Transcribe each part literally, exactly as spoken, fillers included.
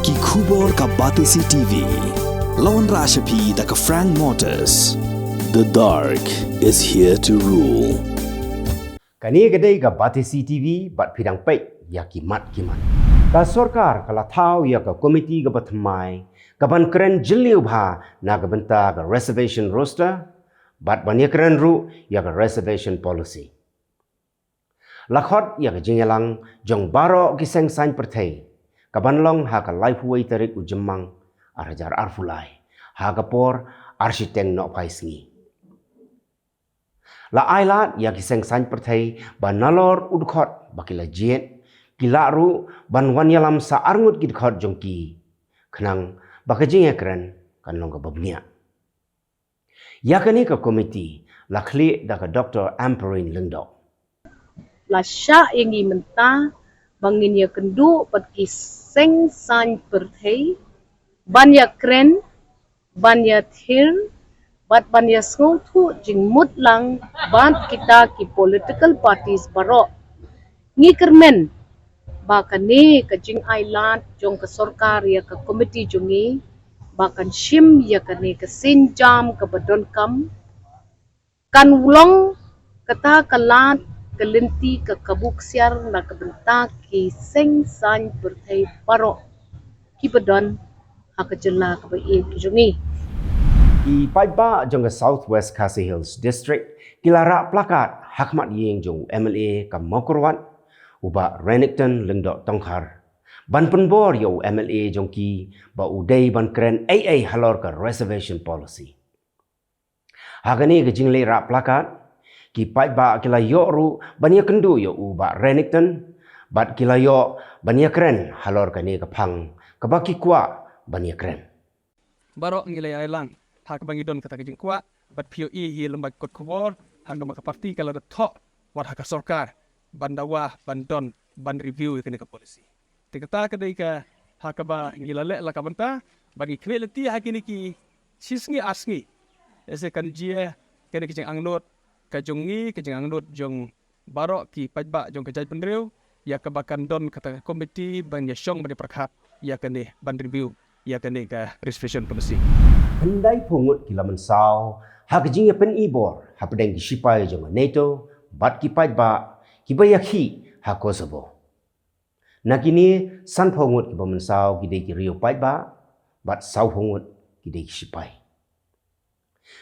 Ki khubor ka Batesi T V. Lawan Rashapi da ka Frank Motors. The dark is here to rule. Kane ka dei ka Batesi T V bad phi dang peit ïa ki mat ki mat. Ka sorkar ka la thaw ïa ka komiti kaba thymmai kaban kren jylliew bha na ka bynta ka reservation roster bad ban ïakren ruh ïa ka reservation policy. La khot ïa ka jingïalang jong baroh ki seng saiñ pyrthei kaban long ha ka laiphew wei tarik u Jymmang ar hajar arphew lai ha ka por ar shiteng nohphai sngi. La ai lad ïa ki seng saiñ pyrthei ba nalor u dkhot ba ki la jied, ki lah ruh ban wan ïalam sa arngut ki dkhot jong ki, khnang ba ka jingïakren kan long kaba bniah. Ïa kane ka komiti la khlieh da ka Doktor Ampareen Lyngdoh. La shah ïa ngi mynta ba ngin ïakynduh bad ki seng saiñ pyrthei ban ïakren, ban ïathir bad ban ïasngewthuh jingmut lang bad kita ki political parties baroh. Ngi kyrmen ba kane ka jingai lad jong ka sorkar ïa ka komiti jong ngi ba kan shim ïa kane ka sienjam kaba donkam, kan long kata ka lad ka lynti ka kabu ksiar na ka bynta ki seng saiñ pyrthei baroh kiba don ha ka jylla kaba ïeit ka jong ngi. Ki paidbah jong ka South West Khasi Hills District ki la rah plakat ha khmat ïing jong u M L A ka Mawkyrwat, u Bah Renikton Lyngdoh Tongkhar, ban pynbor ïa u M L A jong ki ba u dei ban kren ei ei halor ka reservation policy. Ha kane ka jingleh rah plakat, ki paidbah ki la ïoh ruh ban ïakynduh ïa u Bah Renikton bad ki la ïoh ban ïakren halor kane ka phang kaba ki kwah ban ïakren. Baroh ngi la ïalang ha kaba ngi don kata ka jingkwah bad phi ïohi hi lem bad kot khubor ha kaba ka parti ka la da thoh wat ha ka sorkar ban dawa ban don ban review ïa kane ka policy. Te kata ka dei ka ha kaba ngi la leh la ka bynta ba ngi khmih lynti ha kine ki shi sngi ar sngi. Ese kan jia kane ka jingangnud ka jong ngi, ka jingangnud jong baroh ki paidbah jong ka jaitbynriew ïa kaba kan don kata ka komiti ban ïashong ban ïapyrkhat ïa kane ban review ïa kane ka reservation policy. Khyndai phew ngut ki la mynsaw ha ka jingïapyni bor hapdeng ki shipai jong ka NATO bad ki paidbah kiba ïakhih ha Kosovo. Na kine, san phew ngut kiba mynsaw ki dei ki riew paidbah bad saw phew ngut ki dei ki shipai.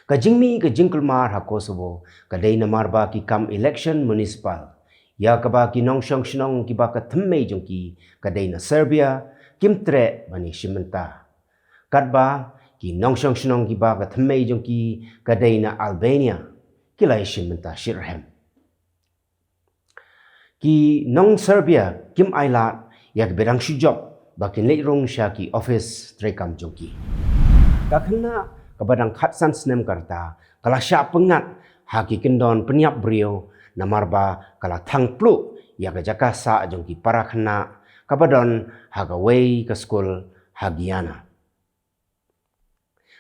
Ka jingmih ka jingkulmar ha Kosovo ka dei namar ba ki kam election municipal ïa kaba ki nongshong shnong kiba ka thymmei jong ki ka dei na Serbia kim treh ban ïashim bynta. Katba ki nongshong shnong kiba ka thymmei jong ki ka dei na Albania ki la ïashim bynta shitrhem. Ki nong Serbia kim ailad ïa kiba dang shu jop ba kin leit rung sha ki office treikam jong ki. Ka khynnah kaba dang khatsan snem ka rta ka la shah pyngngad ha ki kyndon pynïap briew namar ba ka la thang pluh ïa ka jaka sah jong ki para khynnah kaba don ha kawei ka skul ha Guyana.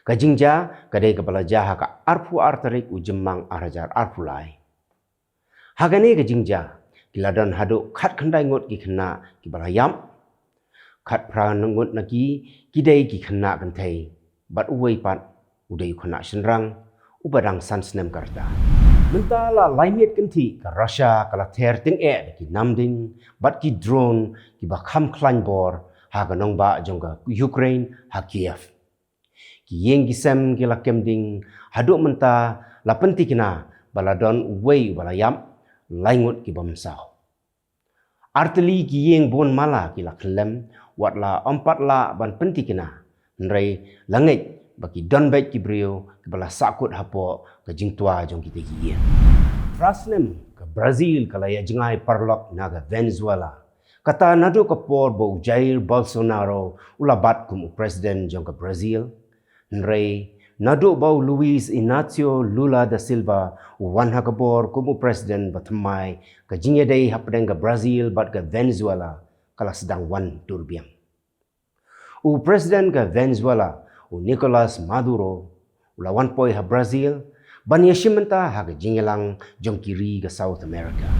Ka jingjia ka dei kaba la jia ha ka arphew ar tarik u Jymmang ar hajar arphew lai. Ha kane ka jingjia ki la don haduh khatkhyndai ngut ki khynnah kiba la ïap. Khatphra ngut na ki ki dei ki khynnah kynthei bad uwei pat u dei u khynnah shynrang uba dang san snem ka rta. Mynta la lai miet kynthih ka Russia ka la ther tyngeh da ki namding bad ki drone kiba kham khlaiñ bor ha ka nongbah jong ka Ukraine ha Kiev. Ki ïing ki sem ki la kem ding, haduh mynta la pyntikna ba la don uwei uba la ïap, lai ngut kiba mynsaw. Artylli ki ïing bun mala ki la khyllem, wat la ym pat lah ban pyntikna, hynrei la ngeit ba ki don beit ki briew kiba la sahkut hapoh ka jingtwa jong kita ki ïing. Phra snem ka Brazil ka la ïa jngai paralok na ka Venezuela. Kata naduh ka por ba u Jair Bolsonaro u la bat kum u president jong ka Brazil. Hynrei naduh ba u Luiz Inacio Lula da Silva u wan ha ka bor kum u president ba thymmai, ka jingïadei hapdeng ka Brazil bad ka Venezuela ka la sdang wan dur biang. U president ka Venezuela, u Nicolas Maduro, u la wan poi ha Brazil ban ïashim bynta ha ka jingïalang jong ki ri ka South America.